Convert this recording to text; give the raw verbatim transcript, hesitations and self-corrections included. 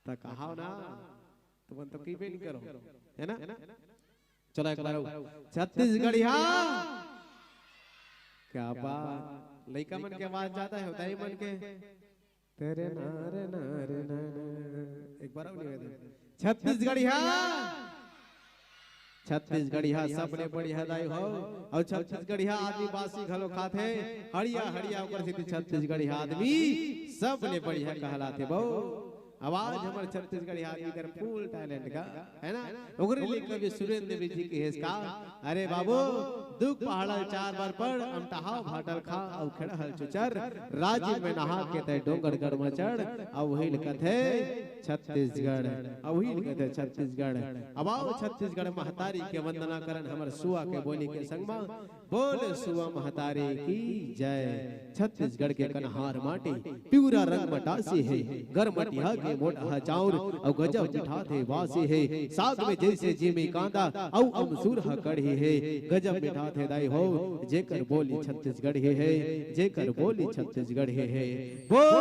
त कहाव ना, तुमन तो कहिबे नहीं करो, है ना? चलो एक बार अउ। छत्तीसगढ़िया, क्या बात, लइका मन के आवाज ज्यादा हे, दाई मन के। तेरे नारे नारे नारे। एक बार अउ निवेदन। छत्तीसगढ़िया, छत्तीसगढ़िया सबले बढ़िया दाई हो। अउ छत्तीसगढ़िया आदमी बासी घलो खाथे। हड़िया हड़िया ओकर सेती छत्तीसगढ़िया आदमी सबले बढ़िया कहलाथे बो। आवाज हमर छत्तीसगढ़िया आदमी कर full talent का, है ना? ओकरे लिए कवि सुरेंद्र देवी जी कहेस का, अरे बाबू, दुख पहाड़ल चार बार पड़, अमटहाव भाटल खा, अउ खेड़हल चुचर, राजिम में नहा के तय डोंगरगढ़ म चढ़, अउ उही ल कथे छत्तीसगढ़, अउ उही ल कथे छत्तीसगढ़। अब आओ छत्तीसगढ़ महतारी के वंदना करन हमर सुआ के बोली के संग म, बोल सुआ महतारी की जय। छत्तीसगढ़ के कन्हार माटी पिवरा रंग म टासी हे, गरमटिया के मोटहा चाउर अउ गजब मिठाथे बासी हे। साग में जइसे जिमी कांदा अउ अमसूर ह कढ़ी हे, गजब मिठाथे दाई हो। जेकर बोली छत्तीसगढ़ी हे, जेकर बोली छत्तीसगढ़ी हे, बोल